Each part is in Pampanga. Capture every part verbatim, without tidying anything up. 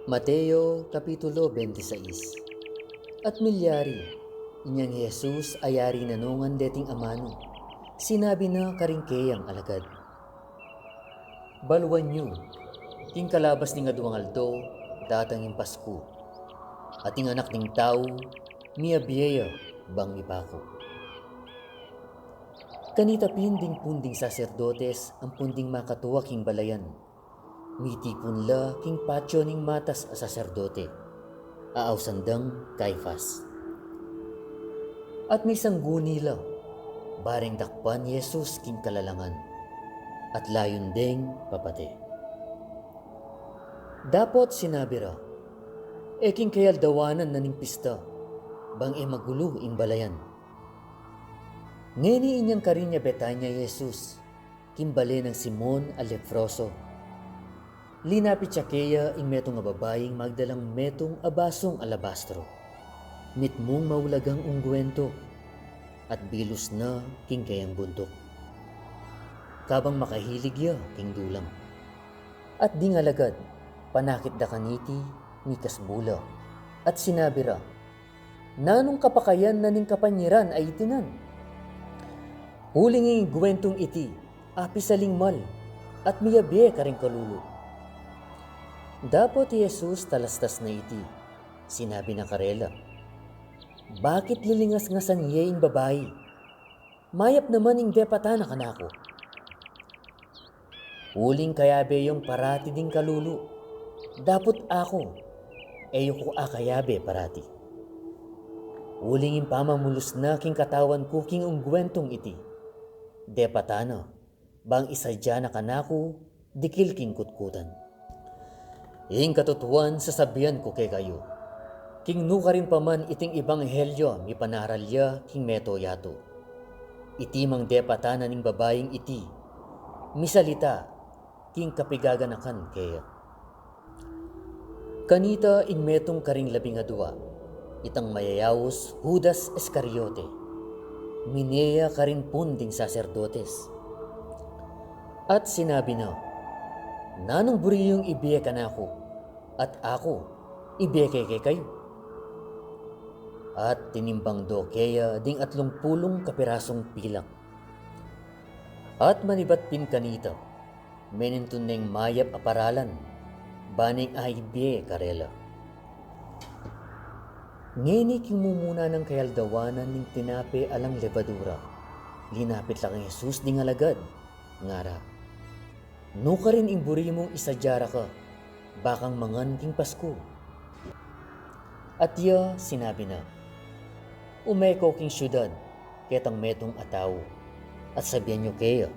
Mateo, Kapitulo twenty-six. At milyari, inyang Jesus ayari na ngan deting amanu, sinabi na karing keyang alagad, "Baluan yu, king kalabas ning aduang aldo, datang ing Pasku, at ing Anak ning Tau, miyabie ya bang mipaku." Kanita pin ding punding saserdotes ampon ding makatua king balayan, mitipun la king patio ning matas a saserdote, a ausan dang Caifas. At misangguni la, bareng dakpan i Jesus king kalalangan, at layun deng papate. Dapot sinabi ra, "E king kayaldawanan na ning pista, bang e magulu ing balayan." Ngeni inyang karin ya Betania i Jesus, king bale nang Simon a leproso, linapit ya keya ing metung a babaing magdalang metung a basung alabastro, mitmung maulagang ungguento, at bilus na king keyang buntuk, kabang makahilig ya king dulang. At ding alagad, panakit da kaniti, mikasbu la, at sinabi ra, "Nanung kapakayan na ning kapanyiran a iti ngan? Uling ing ungguentong iti, apisaling mal, at miyabie karing kalulu." Dapot i Jesus talastas na iti, sinabi na karela, "Bakit lilingasngasan ye ing babai? Mayap naman ing depatan na kanaku. Uling kayabe yung parati ding kalulu, dapot aku, e yu ku akayabe parati. Uling ing pamamulus na king katawan ku king ungguentong iti, depatan na, bang isadia na kanaku, dikil king kutkutan." Ing katutuan sasabian ku kekayu, king nukarin pa man iting ebanghelyo mipanaral ya king meto yatu, iti mang depatan na ning babaing iti, misalita king kapigaganakan keya. Kanita ing metung karing labing adua, itang mayayaus Judas Iscariote, mine ya karing punding saserdotes. At sinabi na, "Nanung buri yung ibie kanaku, at aku, ibie ke kekayu?" At tinimbang do keya ding atlung pulung kapirasung pilak. At manibat pin kanita, menintun neng mayap a paralan, ba neng aibie karela. Ngeni king mumuna nang kayaldawanan ning tinape alang lebadura, linapit la kang Jesus ding alagad, ngara, "Nukarin ing buri mung isadia ra ka, ba kang mangan king Pasku?" At ya sinabi na, "Ume ko king siudad, ketang metung a tau, at sabian yu keya,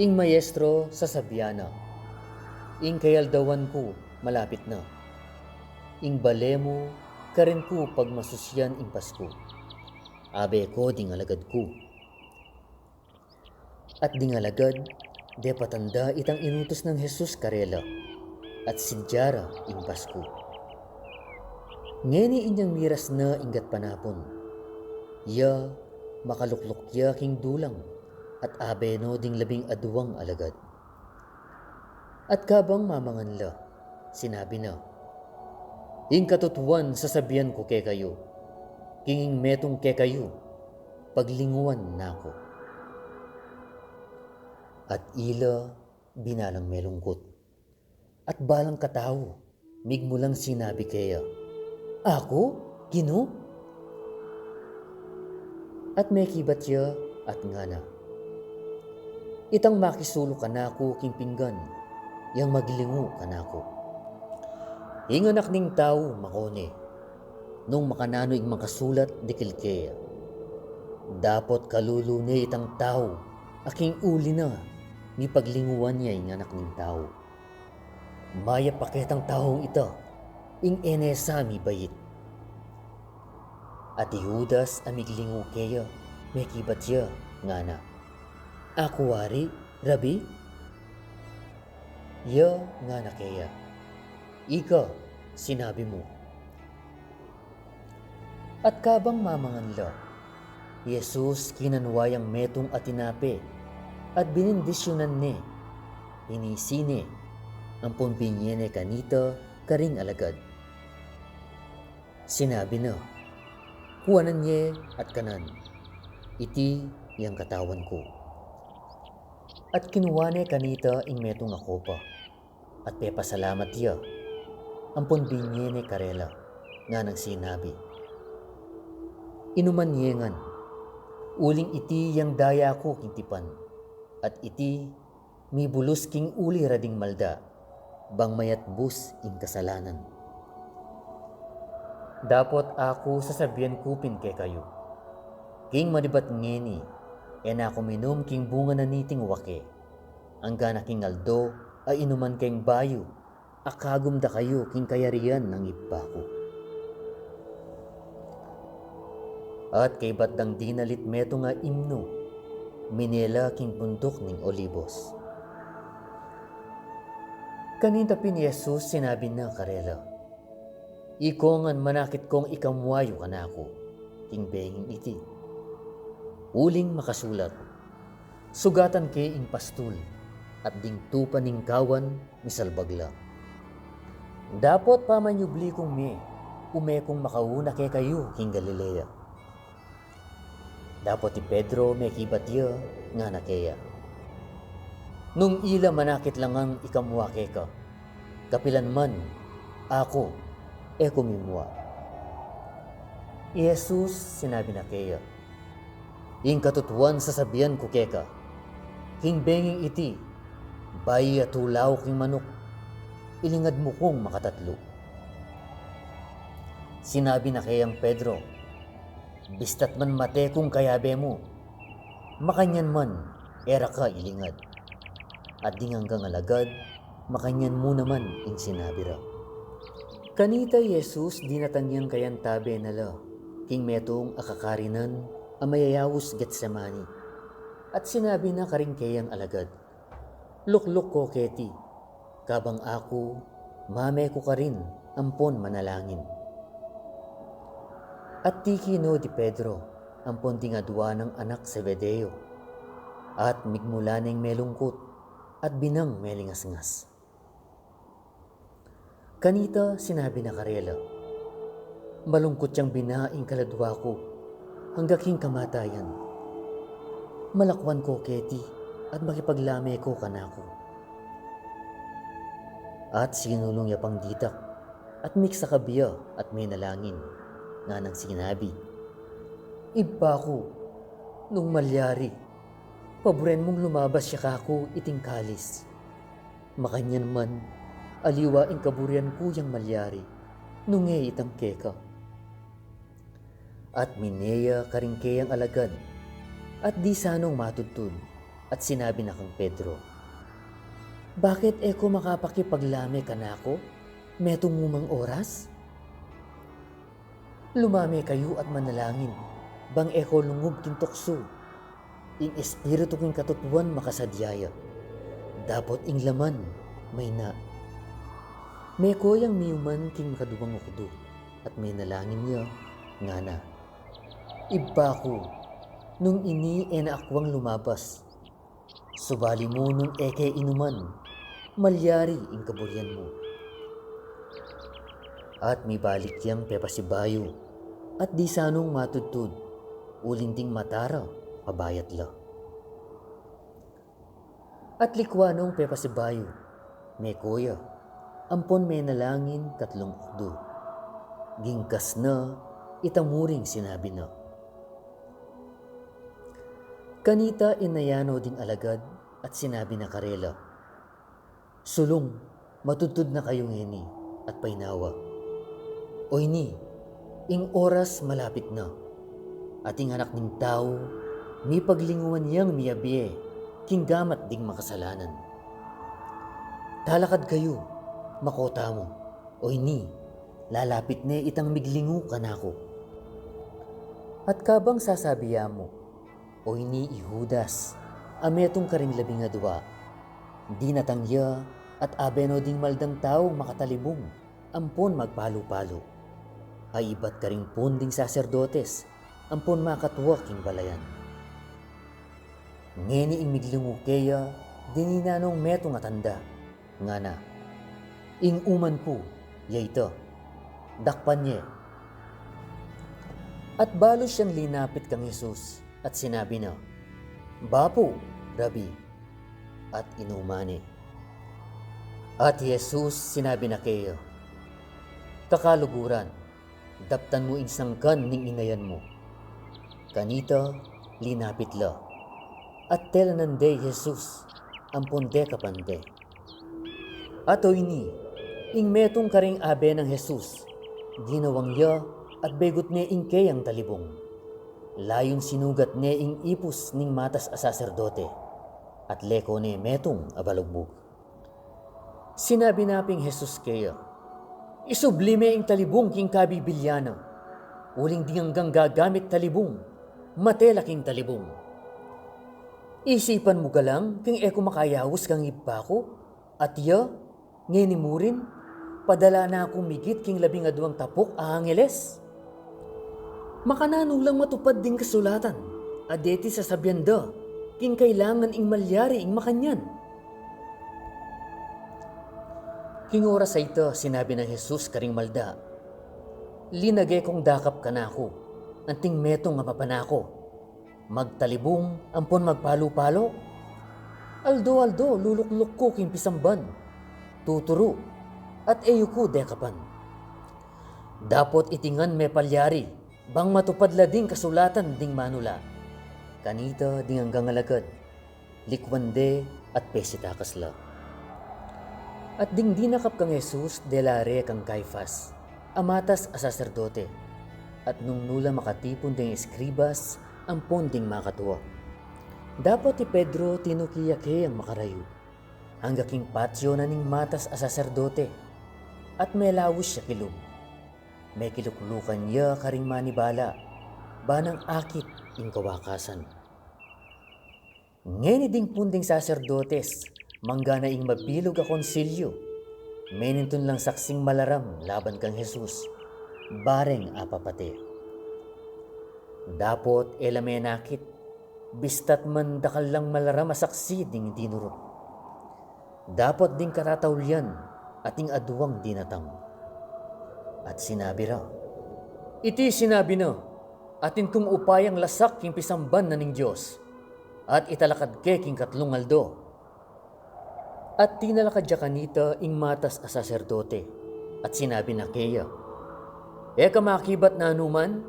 'Ing Maestro sasabian na, ing kayaldawan ku malapit na. Ing bale mu, karin ku pagmasusian ing Pasku. Abe ko ding alagad ku.'" At ding alagad, depatan da itang inutus nang Jesus karela, at sidia ra ing Pasku. Ngeni inyang miras na ing gatpanapun, ya, makalukluk ya king dulang, at abe no ding labing aduang alagad. At kabang mamangan la, sinabi na, "Ing katutuan sasabian ku kekayu, king ing metung kekayu, paglinguan na ku." At ila binalang melungkut. At balang katau, migmulang sinabi keya, "Aku, Ginu?" At mekibat ya, at ngana, "Itang makisulu kanaku king pinggan, yang maglingu kanaku. Ing Anak ning Tau makone, nung makananu ing makasulat dikil keya. Dapot kalulu ne itang tau, a king uli na, mipaglinguan ya ing Anak ning Tau. Mayap pa ketang taung ita, ing e ne sa mibait." At i Judas a miglingu keya, mekibat ya, ngana, "Aku wari, Rabi?" Ya ngana keya, "Ika, sinabi mu." At kabang mamangan la, i Jesus kinanua yang metung a tinape, at binindisyunan ne, pinisi ne, ampon binye ne kanita, karing alagad. Sinabi na, "Kuanan ye at kanan, iti yang katawan ku." At kinua ne kanita ing metung a kopa, at pepasalamat ya, ampon binye ne karela, nganang sinabi, "Inuman ye ngan, uling iti yang daya ku king tipan, at iti mibulus king uli ra ding malda, bang mayatbus ing kasalanan. Dapot aku sasabian ku pin kekayu, king manibat ngeni, e na ku minum king bunga na niting wake, angga na king aldo a inuman keng bayu a kagum da kayu king kayarian nang Ibpa ku." At kaybat dang dinalit metung a imnu, mine la king bunduk ning Olibos. Kanita pin i Jesus sinabi na karela, "Iko ngan manakit kong ikamua yu kanaku king benging iti. Uling makasulat, 'Sugatan ke ing pastul, at ding tupa ning kawan misalbag la.' Dapot pamanyubli kung mie, ume kung makauna kekayu king Galilea." Dapot i Pedro mekibat ya, ngana keya, "Nung ila manakit la ngang ikamua keka, kapilan man, aku e ku mimua." I Jesus sinabi na keya, "Ing katutuan sasabian ku keka, king benging iti, bayu ya tulaw king manuk, ilingad mu kung makatatlu." Sinabi na keyang Pedro, "Bista't man mate kung kayabe mu, makanyan man e ra ka ilingad." At ding anggang alagad, makanyan mu naman ing sinabi ra. Kanita i Jesus dinatang yang kayantabe na la king metung a kakarinan a mayayaus Getsemani, at sinabi na karing keyang alagad, "Lukluk ko keti, kabang aku mame ku karin ampon manalangin." At tiki no di Pedro ampon ding adua nang anak Zebedeo, at migmula neng melungkut at binang melingasngas. Kanita sinabi na karela, "Malungkut yang bina ing kaladua ku angga king kamatayan. Malakwan ko keti at makipaglame ko kanaku." At sinulung ya pang ditak at miksakab ya at menalangin, nganang sinabi, "Ibpa ku, nung malyari, paburen mung lumabas ya kaku iting kalis. Makanyan man, aliwa ing kaburian ku yang malyari, nung e itang keka." At mine ya karing keyang alagad, at disanung matudtud, at sinabi na kang Pedro, "Bakit e ko makapakipaglame kanaku metung mu mang oras? Lumame kayu at manalangin, bang e ko lungub king tuksu. Ing espiritu king katutuan makasadya ya, dapot ing laman mayna." Meko yang miyuman king makaduang ukdu, at menalangin ya, ngana, "Ibpa ku, nung ini e na akwang lumabas, subali mu nung e ke inuman, malyari ing kaburian mu." At mibalik yang pepasibayu, at disanung matudtud, uling ding mata ra pabayat la. At likwa nung pepasibayu, meko ya, ampon menalangin katlung ukdu. Gingkas na, ita mu ring sinabi na. Kanita inaya no ding alagad at sinabi na karela, "Sulung, matudtud na kayu ngeni at painawa. Oyni, ing oras malapit na, at ing Anak ning Tau mipaglinguan yang miyabie king gamat ding makasalanan. Talakad kayu, mako tamu. Oyni, lalapit ne itang miglingu kanaku." At kabang sasabi ya mu, oyni i Judas, a metung karing labing adua, dinatang ya at abe no ding maldang taung makatalibung ampon magpalu-palu, a ibat karing pun ding saserdotes ampon makatua king balayan. Ngeni ing miglingu keya, dininan nong metung a tanda, ngana, "Ing uman ku, ya ita, dakpan ye. At balu siyang linapit kang Jesus, at sinabi na, "Bapu, Rabi," at inuman ne. At i Jesus sinabi na keya, "Kakaluguran, daptan mu ing sangkan ning inayan mu." Kanita, linapit la, at telanan de i Jesus, ampon dekapan de. At o ini, ing metung karing abe nang Jesus, ginawang ya at begut ne ing keyang talibung. Layun sinugat ne ing ipus ning matas a saserdote, at leko ne metung a balugbug. Sinabi na pin Jesus keya, "Isubli me ing talibung king kabibilyan na, uling ding anggang gagamit talibung, mate la king talibung. Isipan mu galang king e ku makayaus kang Ibpa ku, at ya, ngeni murin, padala na kung migit king labing aduang tapuk a angeles? Makananu lang matupad ding kasulatan a deti sasabian da, king kailangan ing malyari ing makanyan?" King oras a ita, sinabi nang Jesus karing malda, "Linage kung dakap kanaku, anting metung a mapanako, magtalibung ampon magpalu-palo? Aldo-aldo lulukluk ku king pisamban, tuturu, at e yu ku dekapan. Dapot iti ngan me palyari, bang matupad la ding kasulatan ding manula." Kanita ding anggang alagad, likuan de at pesitakas la. At ding dinakap kang Jesus dela re kang Caifas, a matas a saserdote, at nung nu la makatipun ding eskribas ampon ding makatua. Dapot i Pedro tinuki ya keyang makarayu, angga king patio na ning matas a saserdote, at melaus ya kilub. Mekiluklukan ya karing manibala, ba nang akit ing kawakasan. Ngeni ding pun ding saserdotes, manggana ing mabilug a konsilyu, menintun lang saksing malaram laban kang Jesus, bareng apapate. Dapot e la menakit, bistat man dakal lang malaram a saksi ding dinurut. Dapot ding katataulian, ating aduang dinatang. At sinabi ra, "Iti sinabi na, atin kung upayang lasak king pisamban na ning Dios, at italakad ke king katlung aldo." At tinalakad ya kanita ing matas a saserdote, at sinabi na keya, "E ka makibat nanu man?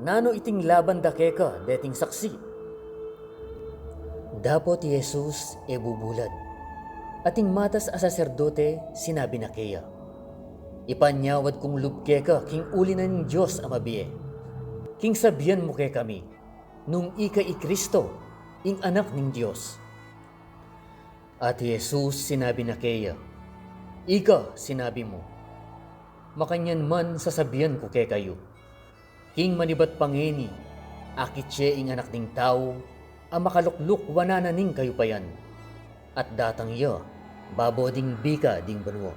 Nanu iting laban da keka deting saksi?" Dapot i Jesus e bubulad. At ing matas a saserdote sinabi na keya, "Ipanyawad kung lub keka king uli na ning Dios a mabie, king sabian mu kekami, nung ika i Kristo, ing Anak ning Dios." At i Jesus sinabi na keya, "Ika sinabi mu. Makanyan man sasabian ku kekayu, king manibat pa ngeni, akit ye ing Anak ning Tau a makalukluk wanan na ning kayupayan, at datang ya babo ding bika ding banua."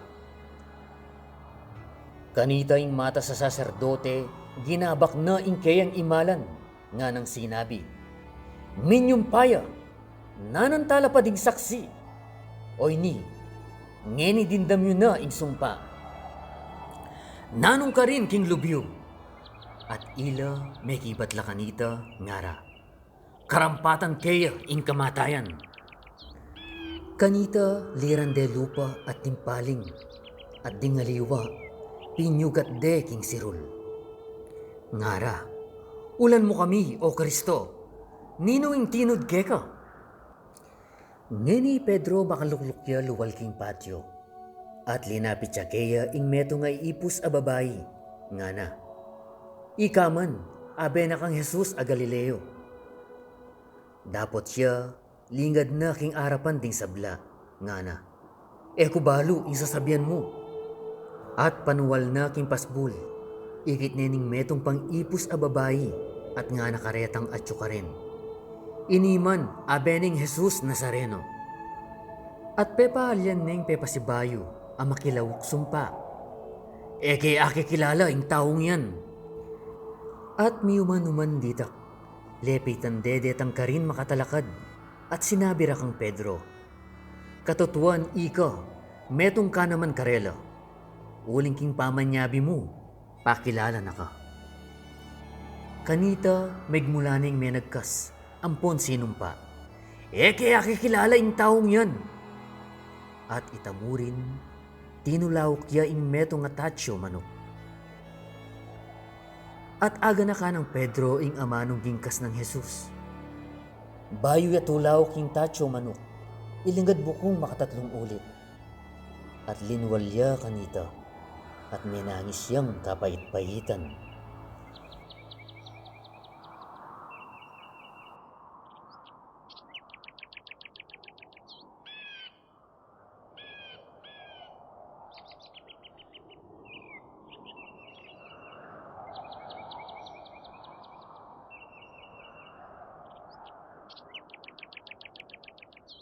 Kanita ing matas a saserdote, ginabak na ing keyang imalan, nganang sinabi, "Minyumpa ya! Nanan tala pa ding saksi? O ini, ngeni dimdam yu na ing sumpa. Nanung karin king lub yu?" At ila mekibat la kanita, ngara, "Karampatan keya ing kamatayan." Kanita liran de lupa at timpaling, at ding aliwa pinyugat de king sirul, ngara, "Ulan mu kami, O Kristo, ninu ing tinud keka?" Ngeni i Pedro makalukluk ya lual king patio, at linapit ya keya ing metung a ipus a babai, ngana, "Ika man, abe na kang Jesus a Galileo." Dapot ya, lingad na king arapan ding sabla, ngana, "E ku balu ing sasabian mu." At panual na king pasbul, ikit ne ning metung pang ipus a babai, at ngana karetang atyu karin, "Ini man, abe neng Jesus Nazareno." At pepaalian neng pepasibayu a makilauk sumpa, "E ke akikilala ing taung yan." At miuman-uman ditak, lepitan de detang karin makatalakad, at sinabi ra kang Pedro, "Katutuan ika, metung ka naman karela." Uling king pamanyabi mu, pakilala na ka. Kanita, megmula na ing menagkas ampon sinumpa, "E ke akikilala ing taung yan." At ita mu rin, tinulauk ya ing metung a tacho manuk. At aganakan nang Pedro ing amanung gingkas nang Jesus. Bayu ya tulauk ing tacho manuk, ilingad bukung makatatlung ulit. At linwal ya kanita, at menangis yang kapait-paitan.